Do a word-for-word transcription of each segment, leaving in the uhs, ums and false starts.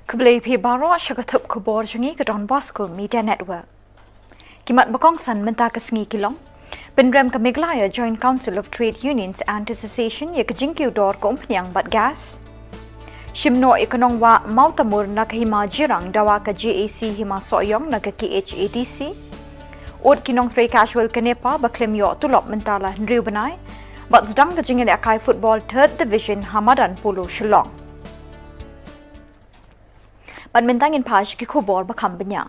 Khublei phi baroh sha ka thup khubor jong ngi ka Don Bosco Media Network. Ki mat ba kongsan mynta ka sngi ki long: Pynrem ka Meghalaya Joint Council of Trade Unions and Association ïa ka jingkiew dor ka umphniang bad gas. Shim noh ïa ka nongwah Mawtamur na ka Hima Jirang, dawa ka J A C Hima Sohiong na ka K H A D C. Ud ki nongtrei casual ka NEPA ba khlem ïoh tulop mynta la hynriew bnai. Bad sdang ka jingïalehkai football third division ha madan polo Shillong. Bad mynta ngin phai sha ki khubor ba kham bniah.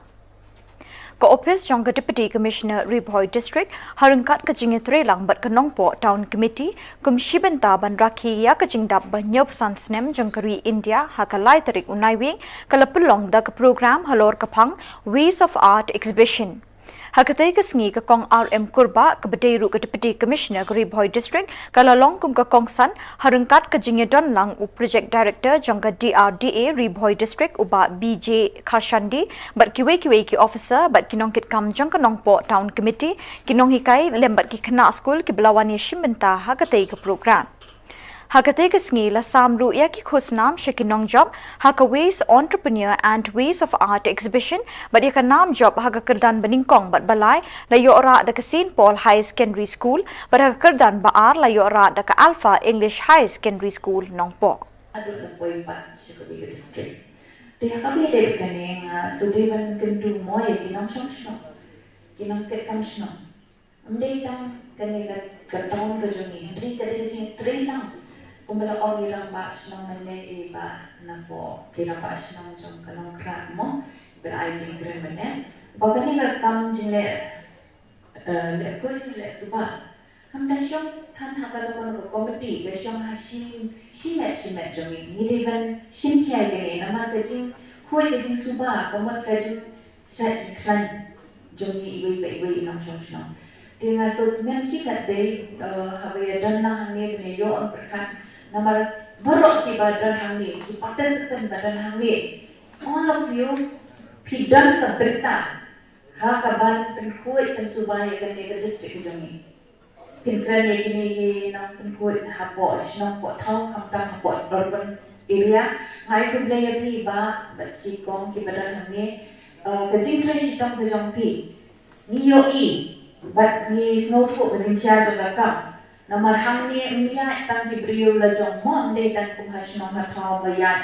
Ka ophis jong ka Deputy Commissioner Ri Bhoi District, ha ryngkat ka jingïatreilang bad ka Nongpoh Town Committee, kum shi bynta ban rakhe ïa ka jingdap ba hynñiewphew san snem jong ka ri India ha ka lai tarik u Naiwieng, ka la pynlong da ka program halor ka phang Ways of Art Exhibition. Ha katei ka sngi ka Kong R M Kurbah, kaba dei ruh ka Deputy Commissioner ka Ri Bhoi District, ka la long kum ka kongsan ha ryngkat ka jingïadonlang u Project Director jong ka D R D A Ri Bhoi District, u Bah B J Kharshandi, bad kiwei kiwei ki officer bad ki nongkitkam jong ka Nongpoh Town Committee, ki nonghikai lem bad ki khynnah skul kiba la wan ïashim bynta ha katei ka program. Ha katei ka sngi la sam ruh ïa ki khusnam sha ki nongjop ha ka Ways Entrepreneur and Ways of Art Exhibition, bad ïa ka nam jop ha ka kyrdan ba nyngkong bad ba lai la ïoh rah da ka Saint Paul Higher Secondary School, bad ha ka kyrdan ba ar la ïoh rah da ka Alpha English Higher Secondary School, Nongpoh. Haduh la poi pat sha kawei ka district. Te ha kaba ïadei bad kane nga shu dei ban kyntu mo ïa ki nongshong shnong, ki nongkitkam shnong. Ym dei tang kane ka, ka town ka jong ngi, hynrei ka dei ka jingtreilang. Kumba la ong i rangbah shnong mynne, i Bah Nangpoh, i rangbah shnong jong ka Nongkhrah mo, ba la ai jingkren mynne. Ba kane ka kam jingleh, eh, leh khuid jingleh suba, kam da shong than ha kano kano ka komiti, ka shong ha shi, shimet shimet jong ngi. Ngi dei ban shim khia ïa kane, namar ka jingkhuid, ka jingsuba, ka mut ka jing shait jingkhlaiñ jong ngi iwei pa iwei i nongshong shnong. Te nga sngewthuh mynshwa kat dei, eh, haba ïadon lang hangne ban ïoh pyrkhat, namar baroh kiba don hangne, ki participant ba don hangne, all of you, phi don ka bynta ha kaban pynkhuid pynsuba ïa kane ka district ka jong ngi. Phin kren ïa kine ki nongpynkhuid hapoh shnong, poh thaw, khamtam hapoh urban area. Nga ai khublei ïa phi Bah bad ki kong kiba don hangne. Eh, ka jingtrei shitom ka jong phi, ngi ïohi bad ngi sngewthuh ka jingkhia jong ka kam. Namar hangne ym ïaid tang ki briew la jong mo, ym dei tang kum ha shnong ha thaw ba ïaid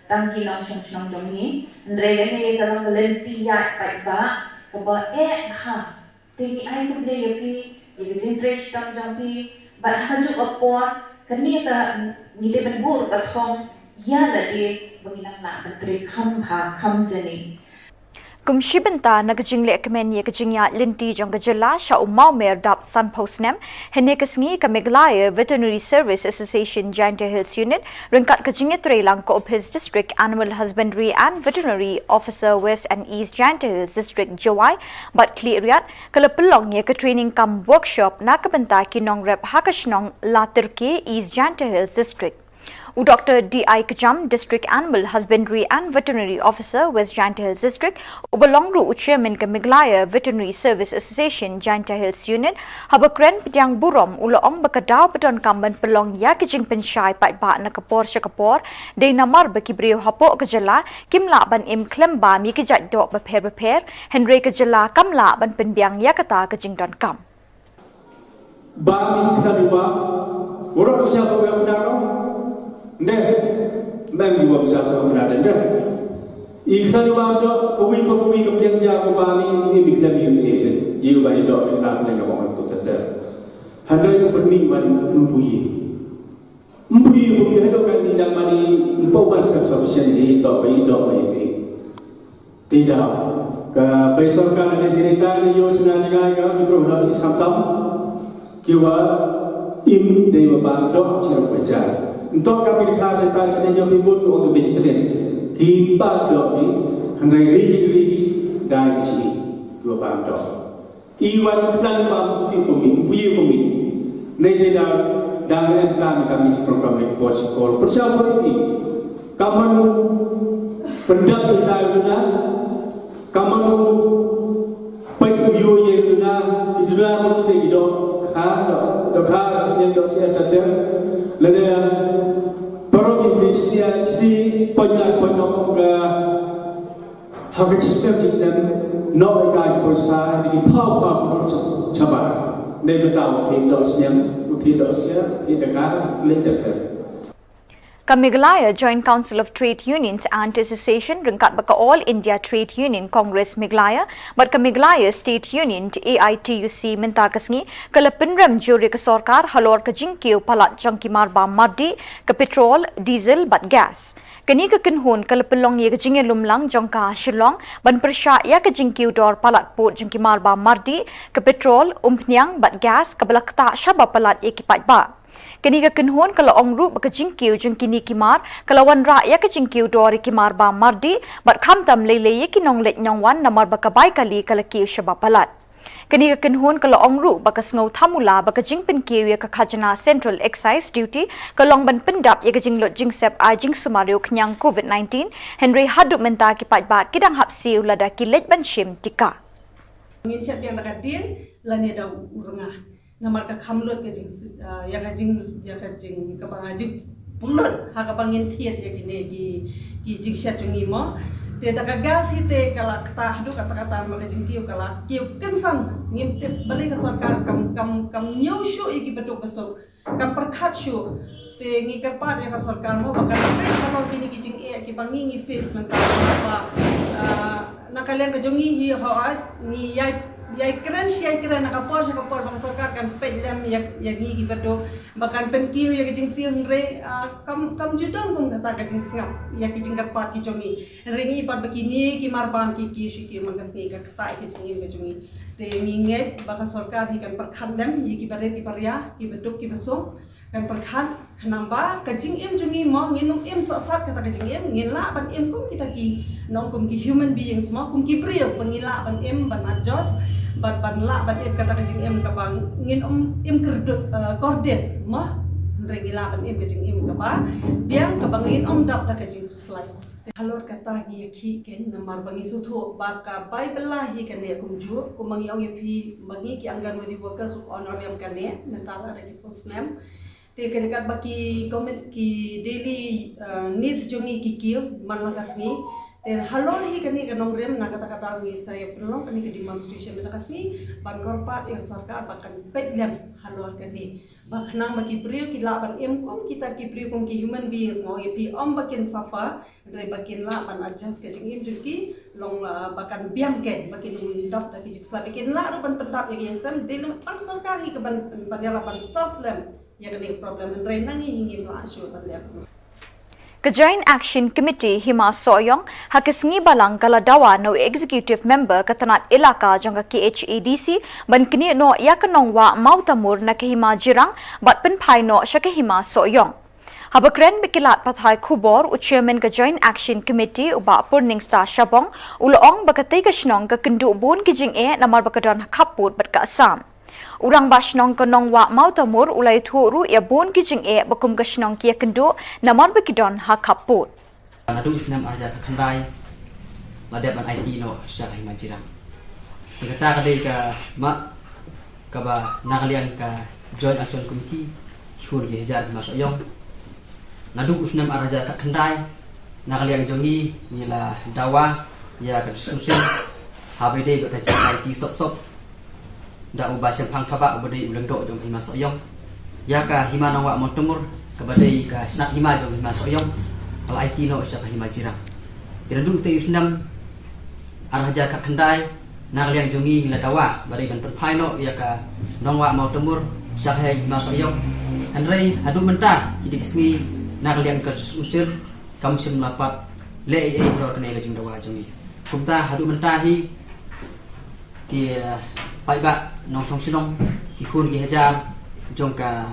tang ki nongshong shnong jong ngi. Hynrei kane ka long ka lynti ïaid paidbah kaba eh bha. Te ngi ai khublei ïa phi ïa ka jingtrei shitom jong phi, bad ha kajuh ka por kane ka, ngi dei ban buh ka thong ïa lade ba ngin nang lah ban trei kham bha kham jani. Kum shi bynta na ka jingleh kmen ïa ka jingïaid lynti jong ka jylla sha u mawmer dap sanphew snem, hynne ka sngi ka Meghalaya Veterinary Service Association Jaintia Hills Unit, ryngkat ka jingïatreilang ka ophis District Animal Husbandry and Veterinary Officer West and East Jaintia Hills District, Jowai bad Khliehriat, ka la pynlong ïa ka training cum workshop na ka bynta ki nongrep ha ka shnong Latyrkieh, East Jaintia Hills District. U Doktor D I Kjam, District Animal Husbandry and Veterinary Officer, West Jaintia Hills District, uba long ruh u Chairman ka Meghalaya Veterinary Service Association Jaintia Hills Unit, haba kren pdiang burom u la ong ba ka daw ba donkam ban pynlong ïa ki jingpynshai paidbah na ka por sha ka por, dei namar ba ki briew hapoh ka jylla kim lah ban im khlem bam ïa ki jait doh bapher bapher, hynrei ka jylla kam lah ban pynbiang ïa kata ka jingdonkam. Ba mi khlem ba, waroh ka sha ka wei pynarong. Nde, mem di wa bisa ka pynarong nde. I khlem ba do, ka wei ka wei ka piang ja ka ba mi, i mi khlem i mi. I ba i do, i khlem i ka ba tu tete. Hynrei u pynmih ban mpuyi. Mpuyi, mpuyi haduh kan ni dang mani, mpuyi ban self sufficient i do, i do, i ti. Te da ka bai sorkar ka jingtreilang ka ïoh jingna jngai ka ki briew na i samtam ki wa im dei wa bam doh jingpynjah. Ntok ka pyrkhat jingpynjah jingpynbun wa ka bit jingtreilang ki bam doh ni hynrei ri jingri da ki jingri ki wa bam doh. I wan khnang ba ti kumi, pi kumi. Nei te da da ngan ka mi ka mi program ni pos kor. Persa ko ti. Kaman pendap kita guna, kaman pai ku yo ye guna, kita guna ko ti do. Ka do, do ka sen do sen ta te. Lene, pero ni sia si panya panya ka Ka chisnem chisnem, no ka ka pursa, di pau pau pursa, chaba. Nei betau ti dok snem, ti dok snem, ti dekar, le dekar. Ka Meghalaya Joint Council of Trade Unions and Association ryngkat bad ka All India Trade Union Congress Meghalaya bad ka Meghalaya State Union A I T U C mynta ka sngi ka la pynrem jur ïa ka sorkar halor ka jingkiew palat jong ki marbam mardi, ka petrol, diesel bad gas. Kane ka kynhun ka la pynlong ïa ka jingïalumlang jong ka Shillong ban pyrshah ïa ka jingkiew dor palat pud jong ki marbam mardi, ka petrol, umphniang bad gas kaba la ktah shaba palat ïa ki paidbah. Kane ka kynhun ka la ong ruh ba ka jingkiew jong kine ki mar ka la wanrah ïa ka jingkiew dor ïa ki marbam mardi bad khamtam lei lei ïa ki nongleit nongwan namar ba ka bai kali ka la kiew shaba palat. Kane ka kynhun ka la ong ruh ba ka sngew thamula ba ka jingpynkiew ïa ka khajna Central Excise Duty ka long ban pyndap ïa ka jinglut jingsep ai jingsumar ïa u khñiang COVID nineteen, hynrei haduh mynta ki paidbah ki dang hap siew lada ki leit ban shim tika. Ngin shad biang da ka dien lane da u rngah. Namar ka kham lut ka jing, ah, ïa ka jing, ïa ka jing, kaba nga jing pynlut ha kaba ngin thied ïa kine ki, ki jingshad jong ngi mo. Te da ka gas hi te ka la ktah haduh katta katta namar ka jingkiew ka la kiew kynsan. Ngim tip balei ka sorkar kam, kam, kam ñiew shuh ïa ki baduk basuk. Kam pyrkhat shuh. Te ngi kyrpad ïa ka sorkar mo ba kan peit halor kine ki jingeh kiba ngi ngi face mynta ba, ah, na ka liang ka jong ngi hi ho ai ngi ïai, ïai kren shi ïai kren na ka por sha ka por ba ka sorkar kan peit lem ïa, ïa ngi ki baduk ba kan pynkiew ïa ka jingsiew hynrei, ah, kam, kam ju don kum kata ka jingsngap ïa ki jingkyrpad ki jong ngi. Hynrei ngi pat ba kine ki marbam ki kiew shi kiew man ka sngi ka ktah ïa ka jingim ka jong ngi. Te ngi ngeit ba ka sorkar hi kan pyrkhat lem ïa ki barit ki baria, ki baduk ki basuk. Kan pyrkhat khnang ba ka jingim jong ngi mo ngin ym im sohsat kata ka jingim, ngin lah ban im kum kita ki nong kum ki human beings mo, kum ki briew ba ngin lah ban im ban adjust, ban, ban lah ban im kata ka jingim kaba ngin ym im kyrduh, eh, kordit mo. Hynrei ngin lah ban im ka jingim kaba biang kaba ngin ym dap da ka jingkhuslai. Te halor kata ngi ïakhih kein namar ba ngi sngewthuh ba ka bai bylla hi kane kumjuh, kumba ngi ong ïa phi ba ngi ki Anganwadi workers u honorarium kane mynta la da ki phew snem. Te ka jaka ba ki common, ki daily, uh, needs jong ngi ki kiew man la ka sngi. Te halor hi kane ka nongrim na kata ka daw ngi sa ïa pynlong kane ka demonstration mynta ka sngi ban kyrpad ïa ka sorkar ba kan peit lem halor kane. Ba khnang ba ki briew ki lah ban im kum kita ki briew kum ki human beings, nga ong ïa phi ym ba kin suffer, hynrei ba kin lah ban adjust ka jingim jong ki, long, ah, ba kan biang kein, ba kin dap da ki jingkhuslai, ba kin lah ruh ban pyndap ïa ki ïing sem, dei lem tang ka sorkar hi ka ban, ban ïalam ban solve lem ïa kane ka problem, hynrei na ngi hi ngim lah shuh ban leh. Ka Joint Action Committee Hima Sohiong ha ka sngi Balang ka la dawa na u Executive Member ka tnat Elaka jong ka K H A D C ban knieh noh ïa ka nongwah Mawtamur na ka Hima Jirang bad pynphai noh sha ka Hima Sohiong. Haba kren bad ki lad pathai khubor, u Chairman ka Joint Action Committee u Bah Purningstar Shabong u la ong ba katei ka shnong ka kynduh bun ki jingeh namar ba ka don ha khappud bad ka Assam. U Rangbah Shnong ka Nongwah Mawtamur u la ïathuh ruh ïa bun ki jingeh ba kum ka shnong ki ïakynduh namar ba ki don ha khappud. Naduh u snem ar hajar khatkhyndai la dep ban aiti noh sha ka Hima Jirang. Te kata ka dei ka mat kaba na ka liang ka Joint Action Committee, ki khun ki hajar Hima Sohiong. Naduh u snem ar hajar khatkhyndai na ka liang jong ngi ngi la dawa ïa ka District Council haba ïadei bad ka jingïaid sop sop da u Bah Shemphang Thabah uba dei u lyngdoh jong ka Hima Sohiong. Ïa ka Hima Nongwah Mawtamur kaba dei ka shnat hima jong ka Hima Sohiong ka la aiti noh sha ka Hima Jirang. Te naduh te u snem ar hajar khatkhyndai na ka liang jong ngi ngi la dawa ba dei ban pynphai noh ïa ka Nongwah Mawtamur sha ka Hima Sohiong. Hynrei haduh mynta ki dei ki sngi na ka liang ka District Council kam shym la pat leh ei ei halor kane ka jingdawa jong ngi. Kumta haduh mynta hi ki, eh, paidbah nongshong shnong, ki khun ki hajar jong ka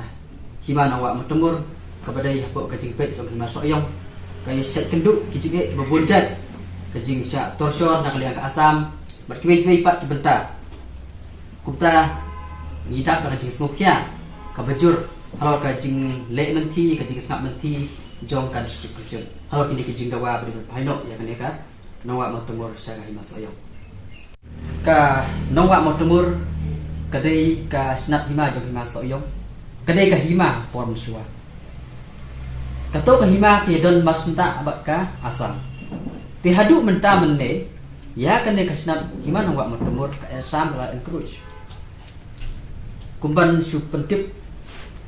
Hima Nongwah Mawtamur kaba dei hapoh ka jingpeit jong ka Hima Sohiong ka ïa shait kynduh ki jingeh kiba bun jait, ka jingshah torture na ka liang ka Assam bad kiwei kiwei pat ki bynta. Kumta ngi dap da ka jingsngewkhia kaba jur halor ka jingleh lynti, ka jingsngap lynti jong ka District Council halor kine ki jingdawa ba dei ban phai noh ïa kane ka Nongwah Mawtamur sha ka Hima Sohiong. Ka Nongwah Mawtamur ka dei ka shnat hima jong ka Hima Sohiong, ka dei ka hima por mynshuwa. Kato ka hima ka ïadon mar shynta bad ka Assam. Te haduh mynta mynne Ïa kane ka shnat hima nongwah Mawtamur ka Assam ka la encourage. Kumban shu pyntip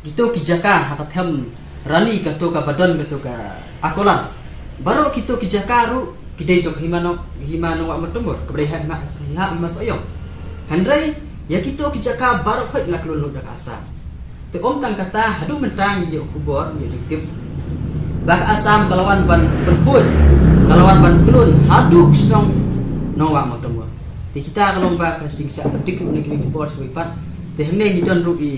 kito ki jaka ha ka them Rani kato ka Badon kato ka Akola. Baroh kito ki jaka ruh ki dei jong hima nong, hima nongwah Mawtamur, kaba dei ha hima, ha hima Sohiong. Hynrei ïa kito ki jaka baroh hoi la kyllon lut da ka Assam. Te ym tang kata, haduh mynta ngi ïoh khubor, ngi ïoh jingtip ba ka Assam ka la wan ban pynhuid, ka la wan ban kyllon haduh shnong nongwah Mawtamur. Te kita ka long ba ka jingshah pyndik ruh na kiwei ki por sha kiwei pat. Te hangne ngi don ruh i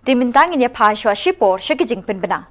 Te mynta ngin ïa phai shuwa shipor sha ki jingpynbna.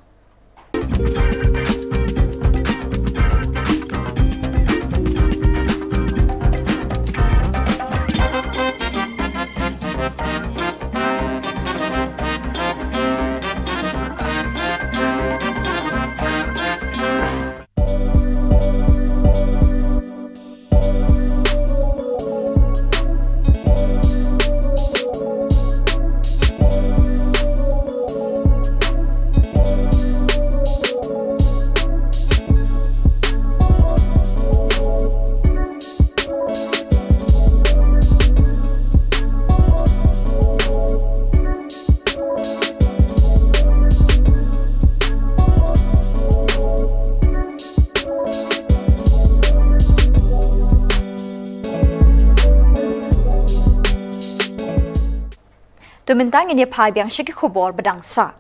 To mynta ngin ïa phai biang sha ki khubor ba dang sah.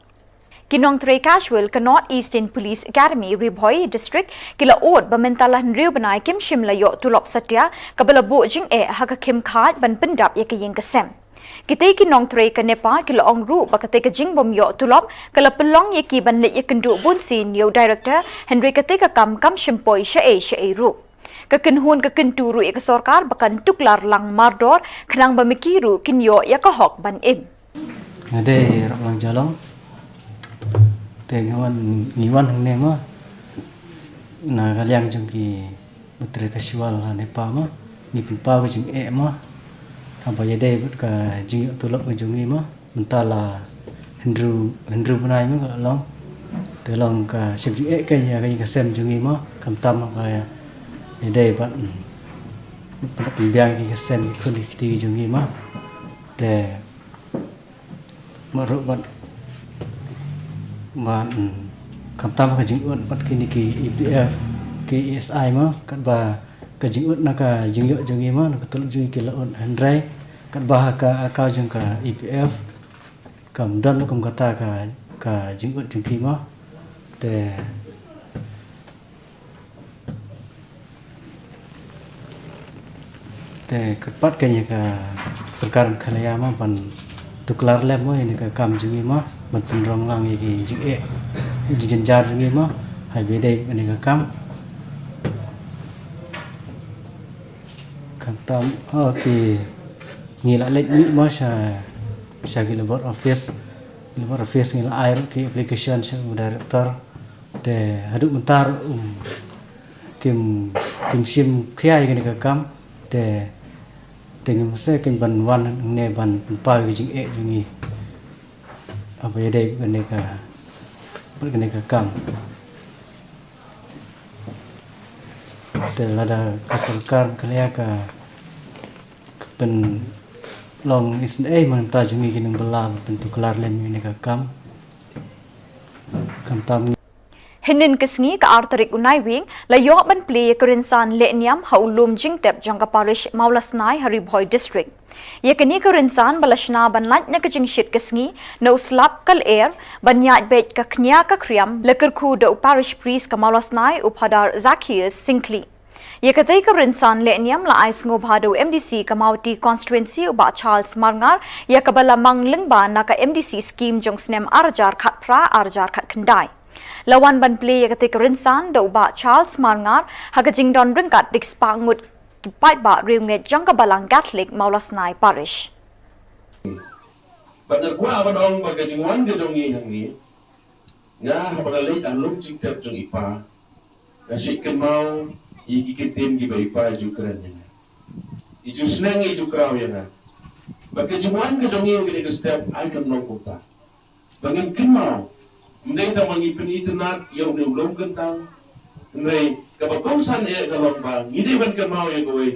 Ki nongtrei casual ka North Eastern Police Academy, Ri Bhoi District, ki la ud ba mynta la hynriew bnai kim shym la ïoh tulop satia, kaba la buh jingeh ha ka khim khait ban pyndap ïa ka ïing ka sem. Kitei ki nongtrei ka NEPA ki la ong ruh ba katei ka jingbym ïoh tulop ka la pynlong ïa ki ban leit ïakynduh bunsien ïa u director, hynrei katei ka kam kam shym poi shaei shaei ruh. Ka kynhun ka kyntu ruh ïa ka sorkar ba kan tuklar lang mardor, khnang ba ma ki ruh kin ïoh ïa ka hok ban im. Nga dei Raplang Jalong. Te ngi wan, ngi wan hangne mo na ka liang jong ki nongtrei casual ha NEPA mo. Ngi pynpaw ka jingeh mo. Haba ïadei bad ka jingïoh tulop ka jong ngi mo. Mynta la hynriew, hynriew bnai mo ka la long. Te long ka shep jingeh ka ïa ka ïing ka sem jong ngi mo. Khamtam ka ïadei bad, mm, pynbiang ki ïing ka sem ki khun ki kti jong ngi mo. Te Mut ruh bad, bad, mm, khamtam ka jingud bad kine ki E P F, ki E S I mo, katba ka jingud na ka jingïoh jong ngi mo, na ka tulop jong ngi ki la ud hynrei, katba ha ka account jong ka E P F, kam don kum kata ka, ka jingud jong ki mo. Te Te kyrpad kein ïa ka sorkar Meghalaya mo ban tuklar lem mo ïa ka kam jong ngi mo ban pynrong lang ïa ki jingeh, jingjar jong ngi mo. Haba ïadei bad kane ka kam. Khamtam, oh, ki ngi la leit mih mo sha, sha ki Labour Office. Labour Office ngi la ai ruh ki application sha u director. Te haduh mynta ruh, um, kim, kim shim khia ïa kane ka kam, te, te ngim sngewsih ban wan hangne ban pynpaw ïa ka jingeh jong ngi. Haba ïadei bad kane ka, bad kane ka kam. Te lada ka sorkar ka la ïa ka, ka pynlong isynei mynta jong ngi ki nongbylla ban pyntuklar lem ïa kane ka kam. Khamtam. Hynnin ka sngi ka ar tarik u Naiwieng la ïoh ban plie ïa ka rynsan lehniam ha u lum jingtep jong ka parish Mawlasnai ha Ri Bhoi District. Ïa kane ka rynsan ba la shna ban lait na ka jingshit ka sngi na u slap ka lyer ban ïaid beit ka kñia ka khriam la kyrkhu da u parish priest ka Mawlasnai u Phadar Zacchaeus Syngkli. Ïa katei ka rynsan lehniam la ai sngewbha da u M D C ka Mawti Constituency u Bah Charles Marngar, ïa kaba la mang lyngba na ka M D C scheme jong snem ar hajar khatphra ar hajar khatkhyndai. La wan ban plie ïa katei ka rynsan da u Bah Charles Marngar ha ka jingdon ryngkat da ki spah ngut ki paidbah riewngeit jong ka Balang Catholic Mawlasnai Parish. Bad nga kwah ban ong ba ka jingwan ka jong ngi hangne, nga haba nga leit ha lum jingtep jong i pa, nga shu kynmaw ïa ki ktien kiba i pa i ju kren ïa nga, i ju sneng i ju kraw ïa nga. Bad ka jingwan ka jong ngi ha kane ka step ai kan long kumta. Ba ngin kynmaw, ym dei tang ba ngi pynitynnad ïa une u lum kyntang, hynrei kaba kongsan eh ka long ba ngi dei ban kynmaw ïa kawei,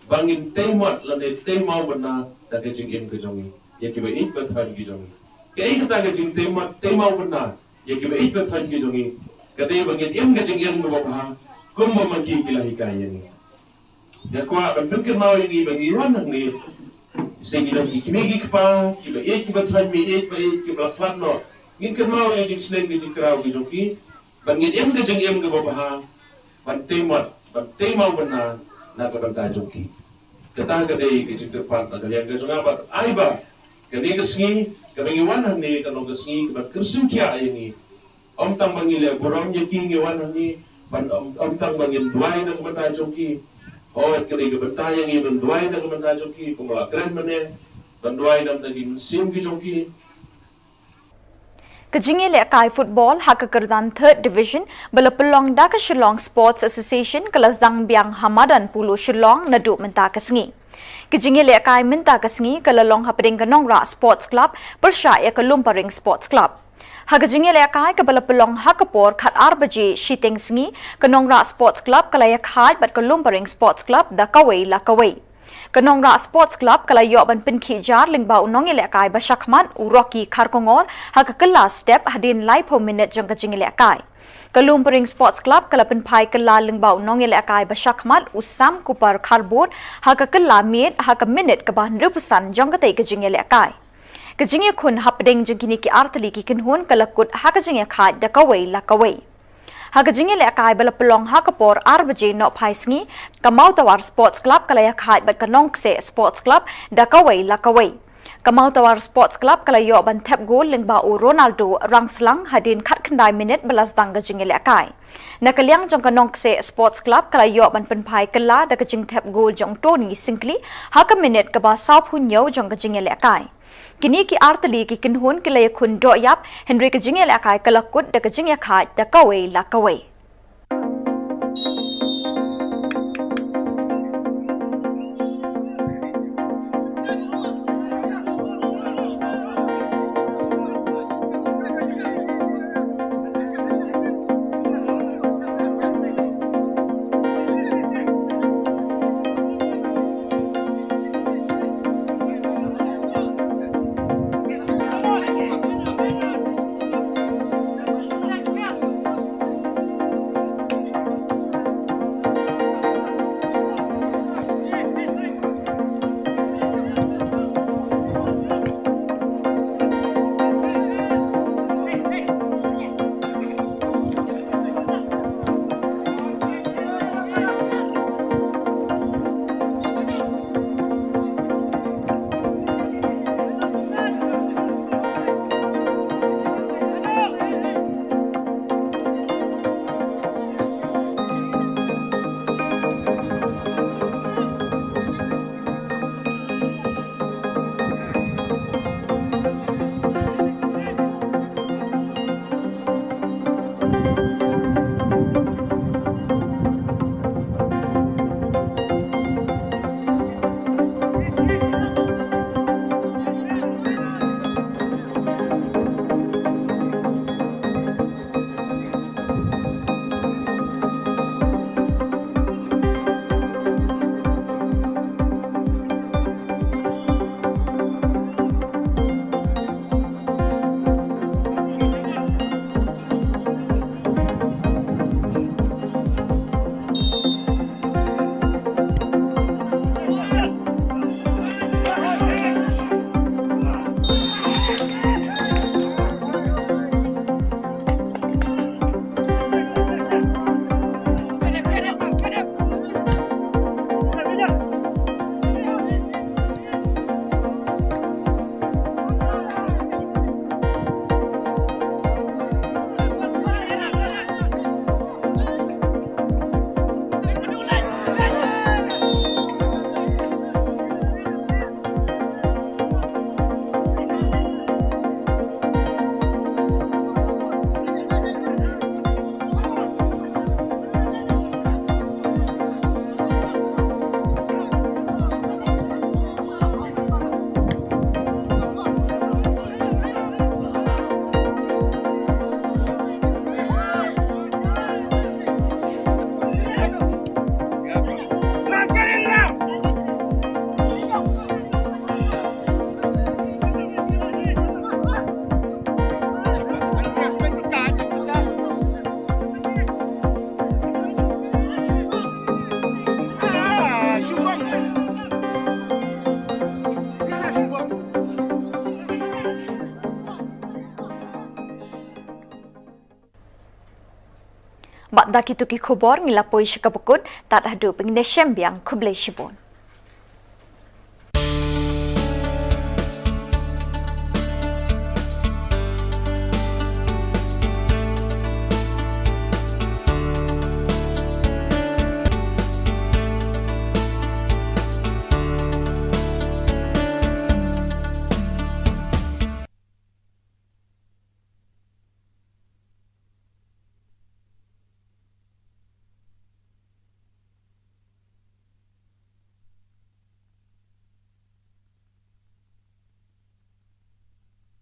ba ngin tei mot lane tei mawbynna da ka jingim ka jong ngi ïa kiba ïeit ba thaiñ ki jong ngi. Kaei kata ka jingtei mot tei mawbynna ïa kiba ïeit ba thaiñ ki jong ngi? Ka dei ba ngin im ka jingim kaba bha kumba ma ki ki la hikai ïa ngi. Nga kwah ban pynkynmaw ïa ngi ba ngi wan hangne, se ngi don ki kmie ki kpa kiba ïeit kiba thaiñ, ba ïeit ba ïeit, kiba la khlad noh. Ngin kynmaw ïa jingsneng ka jingkraw ka jong ki, ba ngin im ka jingim kaba bha, ban tei mot, ban tei mawbynna na ka bynta jong ki. Kata ka dei ka jingkyrpad na ka liang ka jong nga bad ai ba kane ka sngi kaba ngi wan hangne kan long ka sngi kaba kyrsiew khia ïa ngi. Ym tang ba ngi leh burom ïa ki, ngi wan hangne ban, ym, ym tang ba ngin duwai na ka bynta jong ki. Hooid, ka dei ka bynta ïa ngi ban duwai na ka bynta jong ki, kumba la kren mynne, ban duwai na ka bynta ki mynsiem ki jong ki. Ka jingïalehkai football ha ka kyrdan Third Division ba la pynlong da ka Shillong Sports Association ka la sdang biang ha madan Polo Shillong naduh mynta ka sngi. Ka jingïalehkai mynta ka sngi ka la long hapdeng ka Nongrah Sports Club pyrshah ïa ka Lumparing Sports Club. Ha ka jingïalehkai kaba la pynlong ha ka por khatar baje shiteng sngi, ka Nongrah Sports Club ka la ïakhaid bad ka Lumparing Sports Club da kawei la kawei. Ka Nongrah Sports Club ka la ïoh ban pynkhih jar lyngba u nongïalehkai ba shakhmat u Rocky Kharkongor ha ka kylla step hadien laiphew minit jong ka jingïalehkai. Ka Lumparing Sports Club ka la pynphai kylla lyngba u nongïalehkai ba shakhmat u Sam Kupar Kharbud ha ka kylla miet ha ka minit kaba hynriewphew san jong katei ka jingïalehkai. Ka jingïakhun hapdeng jong kine ki artylli ki kynhun ka la kut ha ka jingïakhaid da kawei la kawei. Ha ka jingïalehkai ba la pynlong ha ka por ar baje nohphai sngi, ka Mawtawar Sports Club ka la ïakhaid bad ka Nongkseh Sports Club da kawei la kawei. Ka Mawtawar Sports Club ka la ïoh ban thep gol lyngba u Ronaldo Rangslang hadien khatkhyndai minit ba la sdang ka jingïalehkai. Na ka liang jong ka Nongkseh Sports Club ka la ïoh ban pynphai kylla da ka jingthep gol jong Tony Syngkli ha ka minit kaba sawphew hynñiew jong ka jingïalehkai. Kine ki artylli ki kynhun ki la ïakhun doh ïap, hynrei ka jingïalehkai ka la kut da ka jingïakhaid da kawei la kawei. Bad da kito ki khubor ngi la poi sha kaba kut, tad haduh ba ngin ïashem biang, khublei shibun.